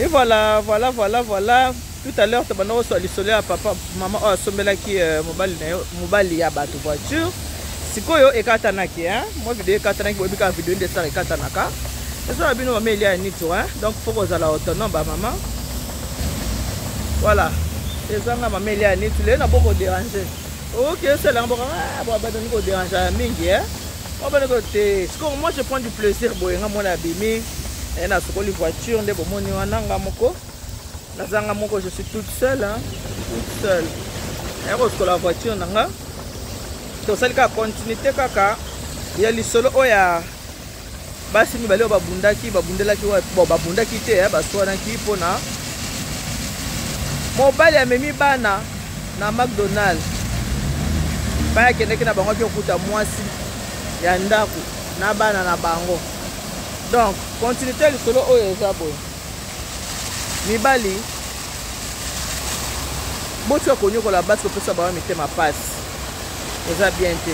Et voilà, voilà, voilà, voilà. Tout à l'heure, tobanda koswa lisolo ya papa mama oyo asombelaki euh, mobali na yo mobali ya bato voiture. Sikoyo ekatanaki, hein? Moi video ekatanaki, boyebi kaka video nde esala ekatanaka. Eza na bino mama Elia Nito, hein? Donc faut kozala autonome ba mama. Voilà. Ezanga mama Elia Nito, lelo na boko déranger. Ok, osala yango boko ah, bo abandoni ko déranger mingi, hein? Obandoni ko te. Sikoyo moi je prends du plaisir boye nga mwana abimi. Eh, nasokoli voiture nde bomoni wana nga moko. Naza nga moko, je suis toute seule, hein? Toute seule. Naye kosukola voiture na nga. Tosali kaka continuité kaka ya lisolo oyo ya basi mibale oyo babundaki, babundelaki, bon babundaki te, eh, baswanaki mpona mobali amemi bana na McDonald. Pai akendeki na bango, akekuta mwasi ya ndako na bana na bango. Donc continuité ya lisolo oyo eza boye. Mibali botika konyokola basi, kopesa bango mitema pasi, eza bien te.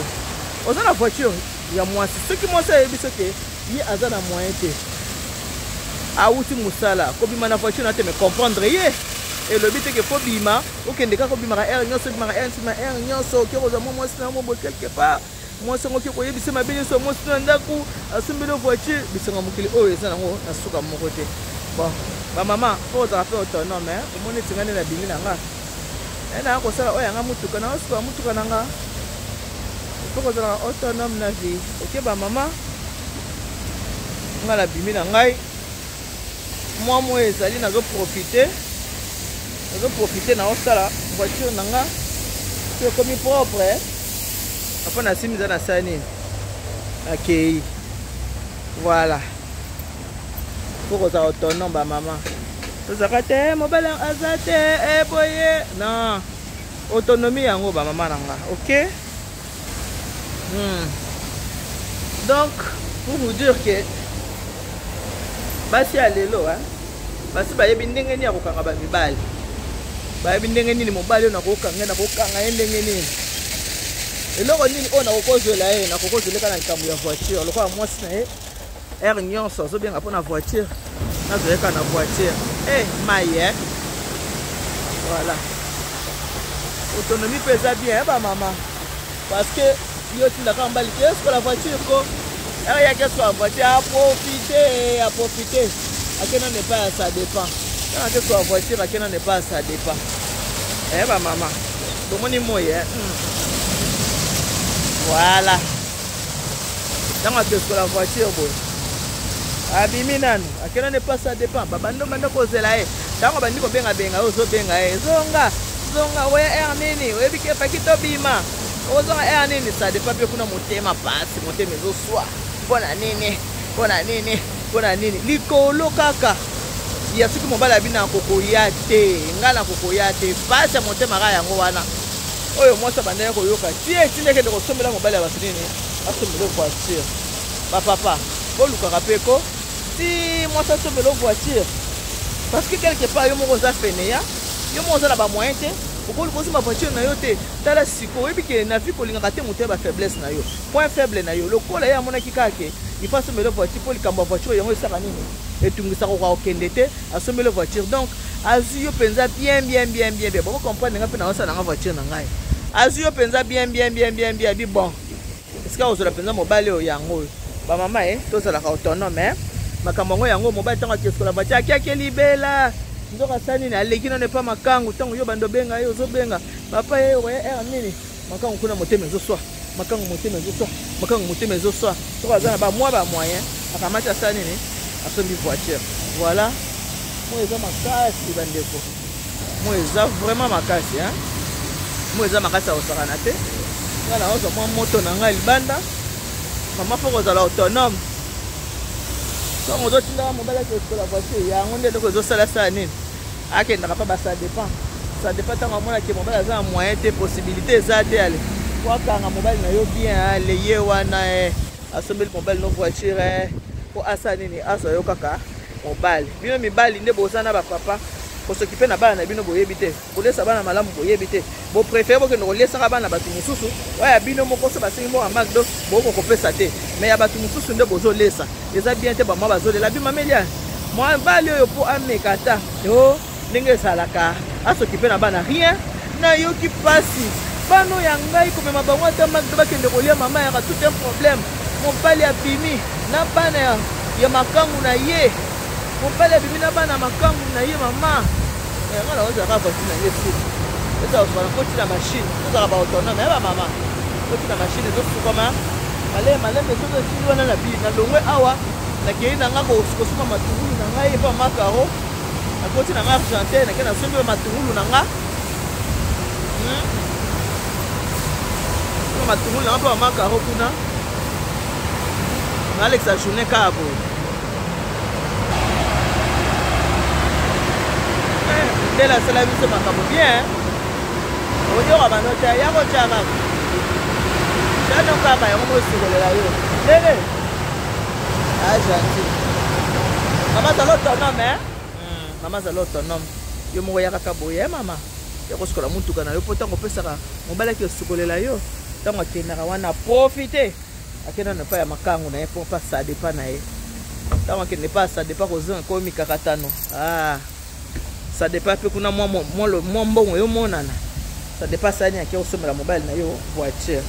Oza na voiture ya mwasi, soki mwasi ayebi soki ye aza na moyen te, awuti mosala, kobima na voiture na te, mais comprendre ye elobi te ke fo bima okende kaka obimaka heure nyonso, obimaka heure nsima heure nyonso, oke kozwa mwa mwasi na yo boye quelque part. Mwasi yango oke koyebisa mabe nyonso mwasi na ndako asombeli voiture. Bisengo mokili oyo eza nango na suka moko te. Bon bamama, fo ozala mpe autonome. Omoni eti nga nde nabimi na nga, naya kosala oyo yanga motuka, naosuka motuka na nga. Fo kozalaka autonome na vie. Ok bamama, nga nabimi na ngai mwa moi ezali, nazoprofite, nazoprofite naosala voiture na nga so ekomi propre. Apo nasimi eza nasala nini, akei. Voilà, fo kozala autonome bamama. Tozalaka te mobali aza te eboye non, autonomie yango bamama na nga. Ok. Donc pour vous dire que basi ya lelo, hein, basi bayebi ndenge nini ya kokanga bamibali, bayebi ndenge nini mobali oyo nakokanga, nakokanga ye ndenge nini, eloko nini oyo nakokozwela ye, nakokozweleka na likambo ya voiture. Lokola mwasi na ye heure nyonso azobenga mpo na voiture, nazoyeka na voiture e mai, eh? Voilà, autonomie mpe eza bien bamama, parce que yo otindaka mobali ke esukola voiture ko heure yaki esukola voiture, aprofite, aprofite, ake nano epai ya ça dépend. Ntango ake esukola voiture, ake nano epai ya ça dépend. Eh bamama, bomoni moi, eh? Voilà, ntango akesukola voiture boye, abimi nanu, ake nano epai ça dépend. Babando banda kozela ye. Ntango bandi kobengabenga ye, ozobenga ye, zonga, zonga, oya heure nini? Oyebi ke faki tobima, ozonga heure nini? Ça dépend mpe kuna motema pasi, motema ezoswa. Mpo na nini? Mpo na nini? Mpo na nini? Likolo kaka ya soki mobali abi nakokoya te, ngai nakokoya te, pasi ya motema kaka yango wana oyo mwasi abandaki koyoka ti etindi akende kosombela mobali ya bato nini, asombela voiture. Bapapa, bolukaka mpe ko ti mwasi asombela voiture, parce que quelque part yo moko oza fainéant, yo moko oza na bamoyen te, okoluka osomba voiture na yo te. Tala sikoyo, oyebi ke na vie kolingaka te moto ya bafaiblesse na yo, point faible na yo. Lokola ye amonaki kaka ke il faut asombela voiture mpo likambo ya voiture yango esaka nini, etungisaka koka kokende te, asombeli voiture. Donc azwi yo mpenza bien bien bien bien bien. Boko comprendre nga mpe naosala nanga voiture na ngai. Azwi yo mpenza bien bien bien bien bien, abi bon, esika kozwela mpenza mobali oyo yango oyo. Bamama e, tozalaka autonome, eh? Makambo yango yango, mobali ntango akeskola voiture, akiaki libela, nzoka asali nini, aleki nano epa makangu. Ntango yo bando obenga ye, ozobenga papa ye, okoya heure nini? Makangu kuna motema ezoswa, makangu motema ezoswa, makangu motema ezoswa. Soki aza na bamwa bamoyen, akamati, asala nini, asombi voiture. Voilà, moi eza makasi bandeko, moi eza vraiment makasi, hein? Moi eza makasi ya kosakana te. Ngai naozwa mwa moto na ngai libanda. Mama, fo kozala autonome. Ntango ozotindaka mobali ake kosukola voiture, yango nde eloko ezosalasala nini, akendaka mpa ba ça dépend, ça dépend. Ntango amonaki mobali aza na moyen te, possibilité eza te, ale po akanga mobali na yo bien, ale ye wana eh, asombeli mobali no voiture, eh, po asala nini, azwa yo kaka mobali. Bino mibali nde boza na bapapa, kosokipe na bana na bino boyebi te, kolesa bana malamu boyebi te. Bopréféré bokende kolesaka bana bato mosusu. Oyo ya bino moko, so basengi mbongo ya McDo, boko kopesa te, mais ya bato mosusu nde bozolesa. Eza bien te. Bamwa bazolela bima melia. Mobali oyo mpo ameka ata yo ndenge ezalaka, asokipe na bana rien. Nayoki mpasi bano ya ngai komema bango ata makdo bakende kolia, mama yaka tout un problème. Mobali abimi na bana ya makangu na ye, mobali abimi na bana makangu na ye. Mama eh, nga nakozalaka voiture na ngai esili, ezala nakoti na machine, tozalaka ba autonome ya bamama, koti na machine ezosukama malembe malembe. Soki esili wana na longwe awa, nakei na nga kosomba matungulu na ngai epa makaro. Nakoti na nga Argentin, nakei nasombi matungulu na nga, matungulu na nga mpe bamakaro kuna. Nalekisa journée kaka boye. Ndele asala biso makambo bien, oyoka bano te ya kotya kaka jano kaka yango mosukolela yo ndenge ah gentil. Mama azala autonome, eh? Mama azala autonome, yo moko ya kaka boye. Mama ya kosukola motuka na yo, mpo ntango opesaka mobali aki osukolela yo, ntango akendaka wana, profite akenda na epai ya makangu na ye, mpo mpa sadepa na ye. Ntango akende epai ya sadepa, kozonga ekomi mikakatano. Ah, sadepa mpe kuna mwa mbongo eyomonana. Sadepa asali ake kosombela mobali na yo voiture.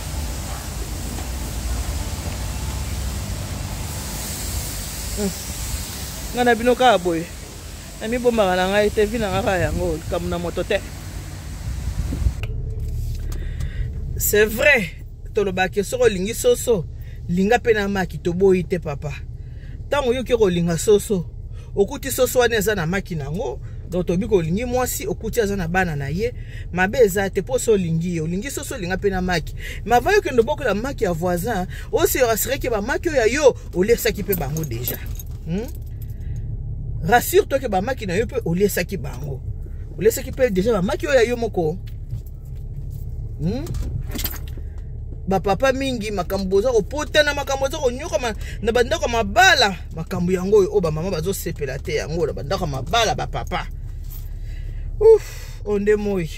Ngai na bino kaka boye, namibombaka na ngai te, vi na ngai kaka yango, likambo na moto te. C'est vrai, tolobaki soki olingi soso, linga mpe na maki. Toboyi te papa. Ntango oyoki kolinga soso, okuti soso wana eza na maki nango. Donc toyebi kolingi mwasi, okuti aza na bana na ye, mabe eza te. Mpo so olingi ye, olingi soso, olinga mpe na maki. Ma va okende obokola maki ya voisin, osi rassurer ke bamaki oyo ya yo oliesaki mpe bango déjà, Rassure toi ke bamaki na yo mpe oliesaki bango, oliesaki mpe déjà bamaki oyo ya yo moko, Bapapa mingi, makambo boza kopotana, makambo boza konyokama na bandako ya mabala, makambo yango oyo oyo bamama bazosepela te, yango na bandako ya mabala bapapa. Ouf, oyo nde moi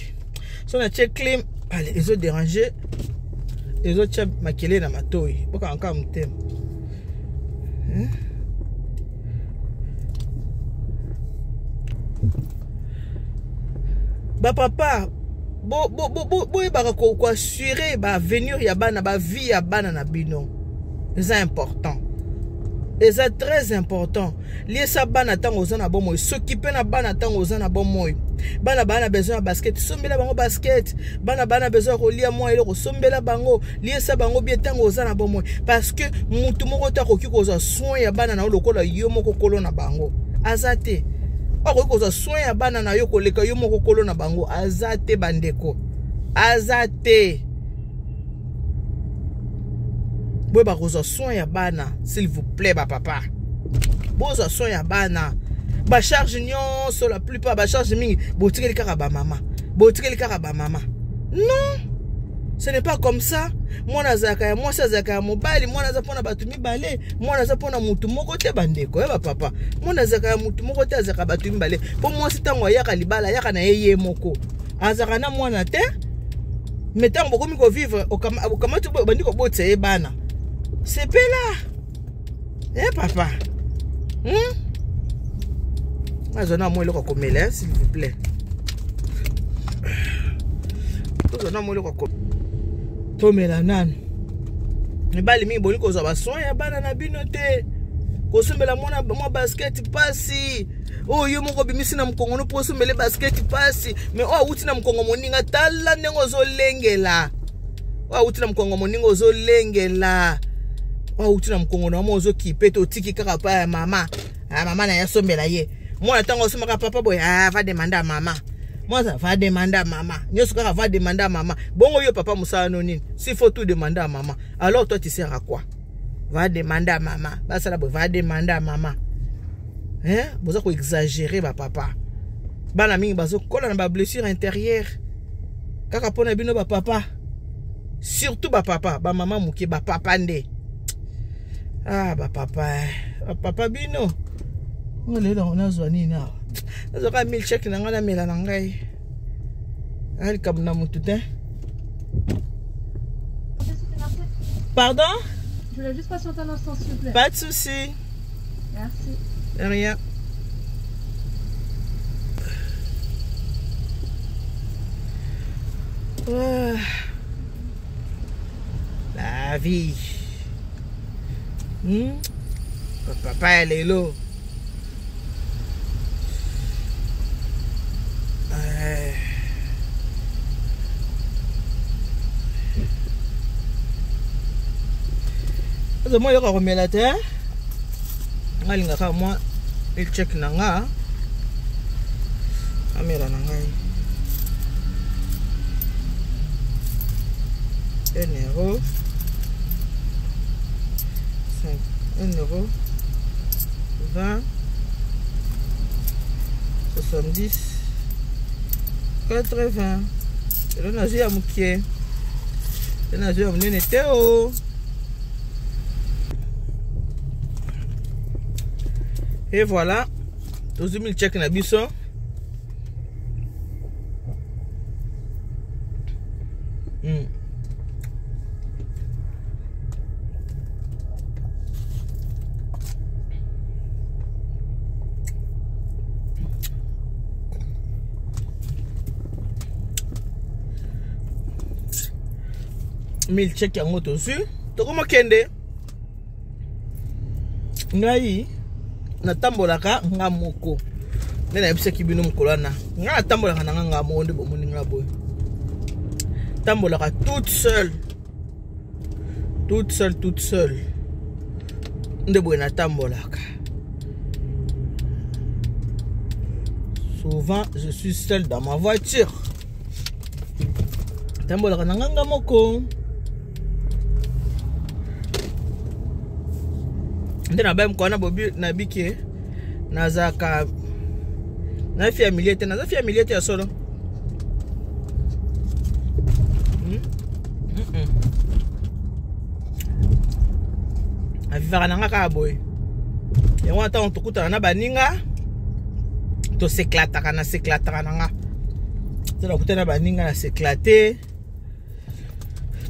so natie clim, ale ezoderange, ezotia makele na matoi, bokanga kaka motema, hmm? Bapapa, boyebaka koassure baavenir ya bana, bavie ya bana na bino eza important, eza très important. Liesa bana ntango oza na bomoi, soki mpe na bana ntango oza na bomoi. Bana baa na besoin ya basket, sombela bango basket. Bana baa na besoin ya kolia mwa eloko, sombela bango, liesa bango bien ntango oza na bomoi, parce que mutu moko te akoki kozwa soin ya bana na yo lokola yo moko kolo na bango. Aza te akoki kozwa soin ya bana na yo koleka yo moko kolo na bango, aza te bandeko, aza te. Boyeba kozwa soin ya bana, s'il vous plaît. Bapapa, bozwa soin ya bana. Bacharge nyonso, la plupart bacharge mingi botikeli kaka bamama, botikeli kaka bamama. Non, ce n'est pas comme ça. Mwana azalaka ya mwasi, azalaka ya mobali. Mwana aza mpona bato mibale, mwana aza mpona mutu moko te. Bandeko ya bapapa, mwana azalaka ya mutu moko te, azalaka bato mibale. Mpo mwasi ntango ayaka libala, ayaka na ye ye moko, azalaka na mwana te. Me ntango bokomi kovivre, okamati obandi kobotisa ye bana, sepela e papa, Azwa na mwa eloko ya komela, s'il vous plaît. Tozwa na mwa eloko tomela nanu. Mibali mingi boni kozwa basoin ya bana na bino te. Kosombela mwana mwa basket mpasi, oyo yo moko obimisi na mokongo no mpo osombele basket mpasi. Mais oyo awuti na mokongo moninga, tala ndenge ozolengela. Oyo awuti na mokongo moninga, ozolengela. Oyo awuti na mokongo na yo mo, ozokipe te, otiki kaka pa ya mama. Ah, mama na ye asombela ye. Mwana ntango osomaka, papa boye, ah, va demander à mama. Mwana va demander à mama, nyonso kaka va demander à mama. Bongo yo papa, mosala no nini? S'il faut tout demander à mama, alors toi tu sers à quoi? Va demander à mama, basala boye, va demander à mama, hein? Boza koexagérer bapapa. Bana mingi bazokola na bablessure intérieure kaka mpona bino bapapa, surtout bapapa, bamama moke, bapapa nde. Ah, bapapa, bapapa bino lelo nazwa nini awa? Nazwaka milkshake na ngai, namela na ngai. Likambo na motu te. Pardon? Je voulais juste patienter un instant, s'il vous plaît. Pas de souci. Merci. De rien. Ah. La vie. Papa ya lelo. Azo mwa yoka komela te. Nga lingaka mwa milkshake na nga. Amela na ngai. 1 euro. 5, 1 euro. 20 70 80. Lelo nazwi ya mokie, lelo nazwi ya monene te o. Et voilà, tozwi milkshake na biso. Milkshake yango tozwi, tokomokende. Ngai natambolaka nga moko, nde nayebisaki bino mokolo wana. Ngai natambolaka na nga nga moko, nde bomoni nga boye, tambolaka toute seule, toute seule, toute seule, nde boye natambolaka. Souvent je suis seule dans ma voiture, tambolaka na nga nga moko. Nde na bai mokolo wana bobi nabiki, nazalaka na fille ya milieu te, naza fille ya milieu te ya solo. Avivaka na nga kaka boye. Yango wana ntango tokutana na baninga, toseklataka, naseklataka na nga te. Nakutana na baninga, naseklate,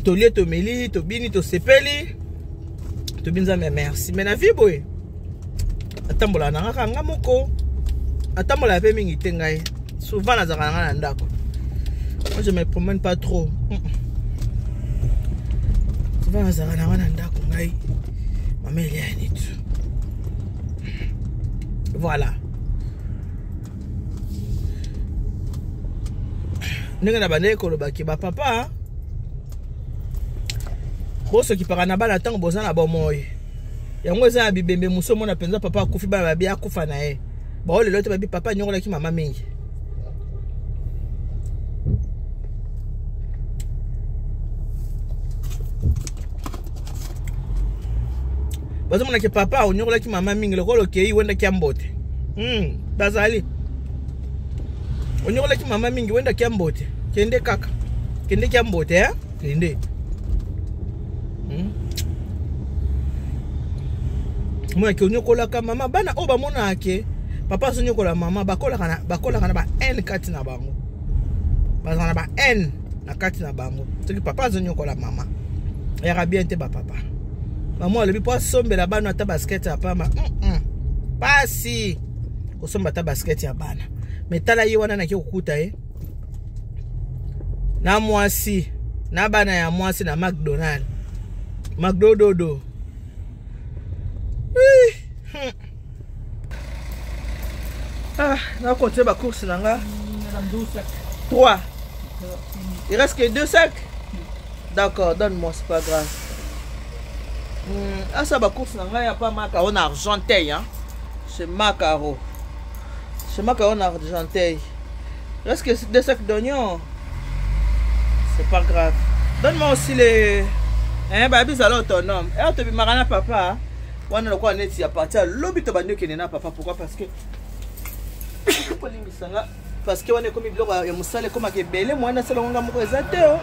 tolie, tomeli, tobini, tosepeli, tobi Nzambe merci. Mais na vie boye, atambolaka na nga kaka nga moko, atambolaka mpe mingi te. Ngai souvent nazalaka na nga na ndako. Moi, je me promène pas trop. Souvent nazalaka na nga na ndako, ngai mama Eliane tu. Voilà ndenge na bandeki kolobaki, bapapa bosokipaka na bana ntango boza na bomoi. Yango eza na bibembe mosu, omona mpenza papa akufi, bana babi akufa na ye, bao lelo te, babi papa anyokolaki mama mingi. Bazomonaki papa onyokolaki mama mingi, lokola okei wendaki ya mbote. Bazali onyokolaki mama mingi, wendaki ya mbote, kende kaka, kendeki ya mbote, eh? Kende. Monaki onyokolaka mama, bana oyo bamonaka ke papa azonyokola mama, bakolaka na ba haine kati na bango, bazala na ba haine na kati na bango. Soki papa azonyokola mama, eyaka bien te. Bapapa, mama alobi mpo asombela bana ata basket ya pamba, Pasi kosomba ata basket ya bana. Me tala ye wana, naki kokuta ye na mwasi na bana ya mwasi na McDonald, McDododo. Ah, na continue ba course na nga. 3, il reste que deux sacs. D'accord, donne-moi, c'est pas grave. Asa ba course na ngai ya pa Makaro na Argenteuil, hein. C'est Makaro, c'est Makaro na Argenteuil. Reste que deux sacs d'oignons, c'est pas grave. Donne-moi aussi les, hein. Babi zala autonome. Eh, tobimaka na papa wana lokola neti ya parti ya lobi, tobandi okende na papa. Pourquoi? Parce que, kolimbisanga, parce que wana ekomi biloko ya mosala, ekomaka ebele. Mwana asala nga moko eza te o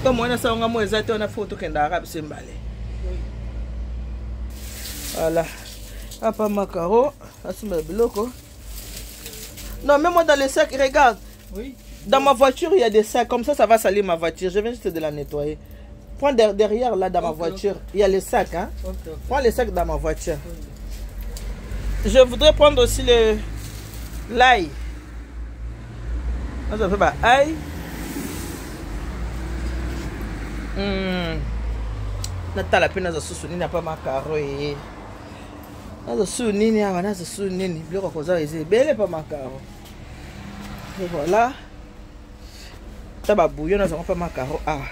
to mwana asala nga moko eza te. Wana fo tokende arabe se mbale. Voilà, apa Makaro asimba biloko. Non, mets-moi dans les sacs, regarde. Oui. Dans ma voiture, il y a des sacs. Comme ça, ça va salir ma voiture. Je viens juste de la nettoyer. Prends derrière, là, dans ma voiture. Il y a les sacs, hein. Ok. Prends les sacs dans ma voiture. Je voudrais prendre aussi le l'ail. Ça fait bah, ail. Natala mpe naza susu nini apa makaro ye. Naza susu nini awa, naza susu nini, biloko koza eza ebele pa makaro. Et voilà. Ta ba bouillon naza pa makaro awa.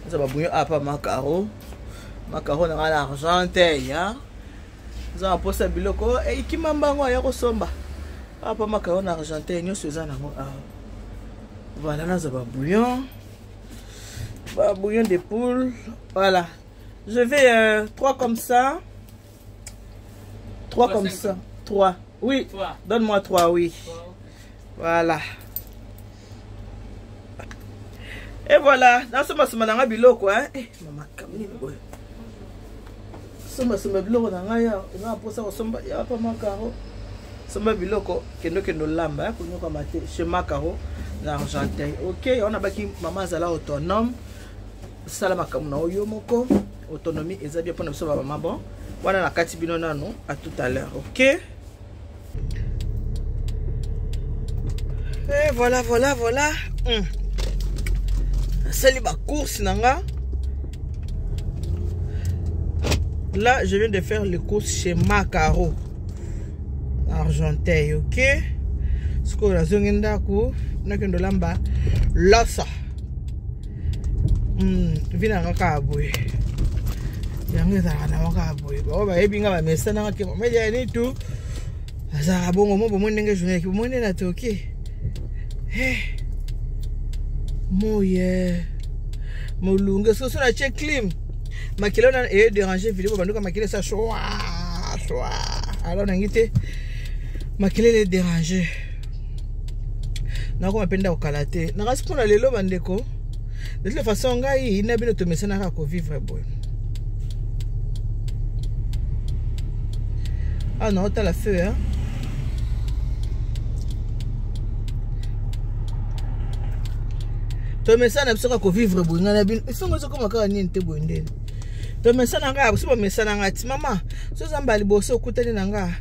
Naza ba bouillon awa pa makaro. Makaro na nga argenteuil, hein. Naza na posa biloko, ekima mbango aya kosomba. Awa pa makaro na argenteuil nyonso eza nango awa. Voilà, naza ba bouillon. Ba bouillon de poule. Voilà. Je vais 3 comme ça. 3 comme ça. 3. Oui. Donne-moi 3, oui. Voilà. Et voilà. Nasomba somba nanga biloko, hein. Eh, mama kamini boy. Somba somba biloko na ngai ya, nga posa kosomba ya pa makaro. Somba biloko kendo kendo lamba konyoka mate chez makaro na Argenteuil. OK, on a baki mama azala autonome. Sala makambo na yo moko. Autonomie eza bien pona biso ba mama bon. Wana na kati bino nano, à tout à l'heure. OK. Et voilà, voilà, voilà. Sali ba course nanga. Là, je viens de faire les courses chez Makaro Argenteuil, ok. Siko la zongi ndako, nakendo lamba loso. Vina kaka boye. Yango ezalaka na kaka boye. Bao bayebi nga ba mesana nga ke mama ya ni tout. Azalaka bongo mo bomoni ndenge journée ki bomoni na toki. Eh. Moye. Molunge soso na che clim. Makila na e déranger vidéo banduka makila sa choa choa. Alors na ngite makila le déranger. Nako mapenda okala te. Na kasi pona lelo bandeko. De toute façon ngai na bino tomesana kaka ko vivre boye. Ah non, t'as la feu, hein. Tomesana biso kaka kovivre boye ngai na bino esongo ezokoma kaka nini te boye ndeni tomesana ngai so bamesana ngai ti mama so oza mbala liboso okutani na ngai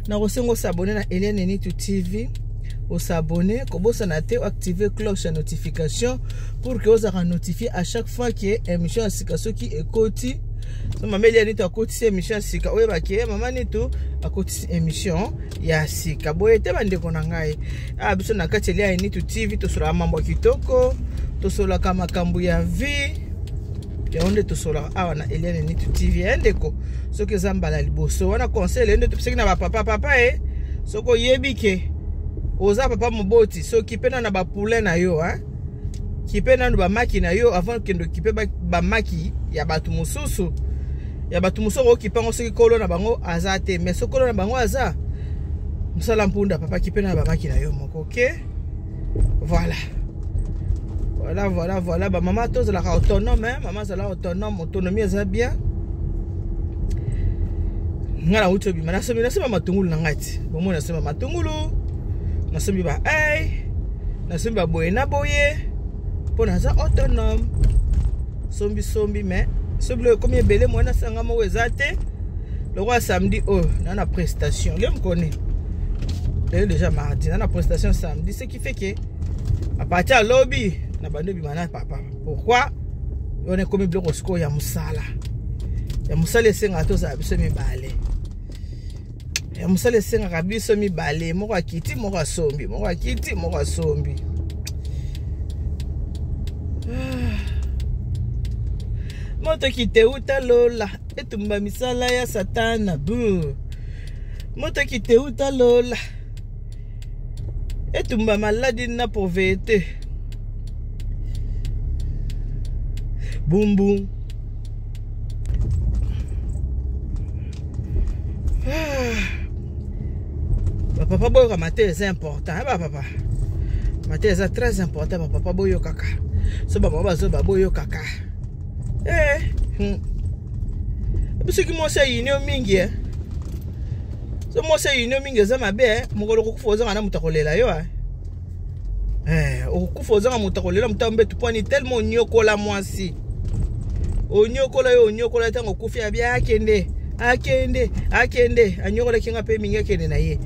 nakosenga osabone na Eliane Nitu TV, osabone, kobosana te oactive cloche ya notification pour que ozalaka notifie à chaque fois que émission ya sika soki ekoti. So mama Eliane Nitu akotisi émission ya sika, oyeba ke mama Nitu akotisi émission ya sika boye te bandeko na ngai. Ah, biso na kati Eliane Nitu TV tosolaka mambo ya kitoko, tosolaka makambo ya vie, yango nde tosolaka awa na Eliane Nitu TV. Ya ndeko, soki eza mbala liboso wana conseil nde topesaki na bapapa papa e, soki oyebi ke oza papa moboti, soki pe na ba poulain na yo, hein, kipe nanu bamaki na yo avant kende okipe bamaki ya bato mosusu. Ya bato mosusu okipe yango soki kolo na bango aza te, mais soki kolo na bango aza, mosala mpunda papa, kipe na bamaki na yo moko. Ok, voilà, voilà, voilà, voilà. Bamama tozalaka autonome, hein? Mama azala autonome, autonomie eza bien. Nga nauti obima, nasombi nasomba matungulu na ngai ti bomoi, nasomba matungulu, nasombi ba ai, nasombi baboye na boye mpo naza autonome. Sombi sombi, mais so biloko ekomi ebele, moye nasanga moko eza te. Lokola samedi oyo na prestation le mokone lelo déjà mardi, na prestation samedi, ce qui fait que à partir ya lobi na bando ebima na papa. Pourquoi wana ekomi biloko sikoyo ya mosala? Ya mosala esengaka tozala biso mibale. Ya mosala esengaka biso mibale, moko akiti moko asombi, moko akiti moko asombi. Moto kite uta lola etumba misala ya satana bu. Moto kite uta lola etumba maladi na pauvreté bumbu. Bapapa boyoka mate, eza important. Bapapa, mate eza très important. Bapapa boyokaka, so bamama bazoba boyokaka. Soki mwasi ayini yo mingi, so mwasi ayini yo mingi eza mabe. Mokolo kokufa ozanga na moto akolela yo. Okokufa ozanga moto akolela moto mbetu pwani tellement onyokola mwasi, onyokola yo, onyokola. Ntango okufi, abi akende, akende, akende, anyokolaki nga mpe mingi, akende na ye.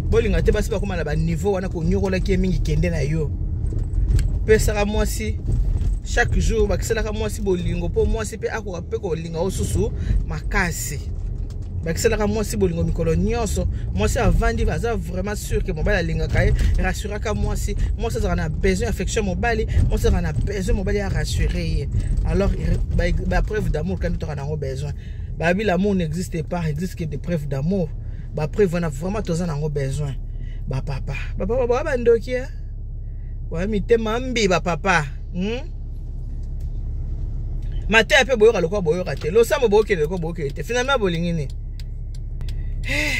Bolinga te basi bakóma na baniveau wana, konyokolaki ye mingi, kende na yo. Pesaka mwasi chaque jour, bakiselaka mwasi bolingo mpo mwasi mpe akoka mpe kolinga yo susu makasi. Bakiselaka mwasi bolingo mikolo nyonso. Mwasi avandi, aza vraiment sûr ke mobali alingaka ye. Rassuraka mwasi. Mwasi azalaka na besoin affection mobali, mwasi azalaka na besoin mobali arassure ye. Alors bapreuve d'amour kandi toka nango besoin. Babi l'amour n'existe pas, existe que des preuves d'amour. Bapreuve wana vraiment toza nango besoin. Bapapa, bapapa boya bandoki, boya mitema mbi bapapa, Mateya mpe boyoka lokola boyoka te, losambo bookende lokola bookende te. Finalement bolingi nini?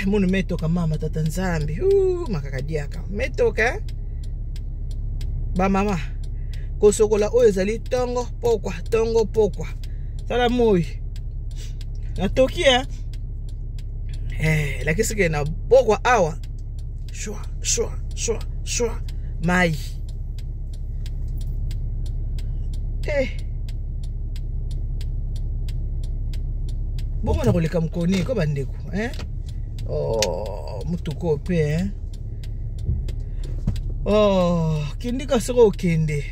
Munu metoka mama tata nzambi makaka diaka metoka. Bamama kosokola oyo ezali ntongo pokwa, ntongo pokwa. Tala moi natoki elakisi ke na pokwa awa shwa shwa shwa shwa mai. Bongo na koleka mokoni ko bandeko, eh? Oh, motuka mpe, eh? Oh, kindika soki okende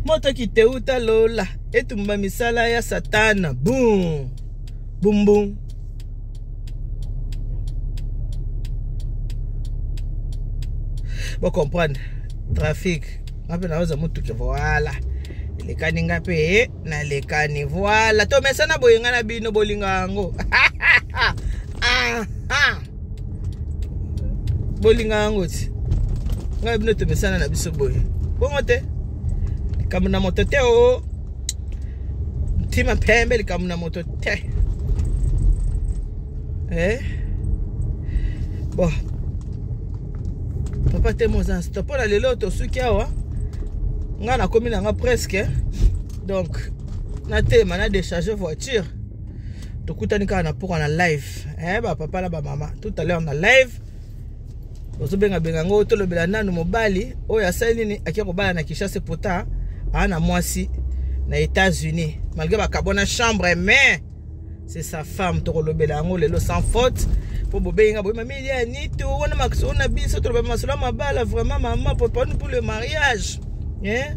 motoki te uta lola etumba misala ya Satana. Bum bum bum. Bocomprendre trafic, nga mpe naoza motuki. Voilà, elekani, nga mpe nalekani. Voilà, tomesana boye nga na bino, bolinga yango, bolinga yango ti ngai bino tomesana na biso boye. Bongo te, likambo na moto te o ntima pembe, likambo na moto te, eh? Bon, papa te, moza stop mpona lelo. Tosuki awa, ngai nakomi nanga presque. Donc natema na décharge voiture. Tokutani kaka na pokwa na live, eh, bapapa na bamama. Tout à l'heure na live ozobengabenga yango. Tolobela nanu mobali oyo asali nini, ake kobala na Kinshasa, pourtant aa na mwasi na États-Unis, malgré bakabwana chambre, mais c'est sa femme. Tokolobela yango lelo sans faute mpo bobenga boye mami ya nitu wana makso na biso. Toloba masolo ya mabala vraiment. Mama, prépare pour le mariage, eh?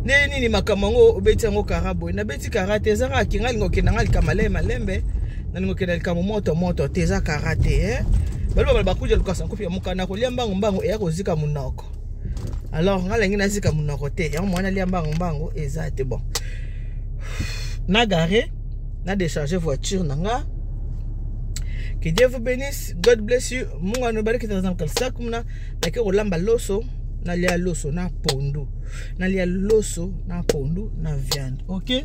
Ndenge nini makambo yango obeti yango kara boye? Nabeti kara te, eza kaka kinga alinga okenda nga likambo malembe malembe, nalinga okenda likambo moto moto te, eza kara te, eh? Baloba bala bakuja lukasa nkufi ya mokanda kolia mbango mbango eya kozika monoko. Alors nga alingi nazika monoko te, yango mwana lia mbango mbango eza te. Bon, na gare, na décharger voiture na nga. Que Dieu vous bénisse, God bless you. Mungu anobariki. Tazama kalisa kumna nake kolamba loso, nalia loso na pondu, nalia loso na pondu na viande. Ok.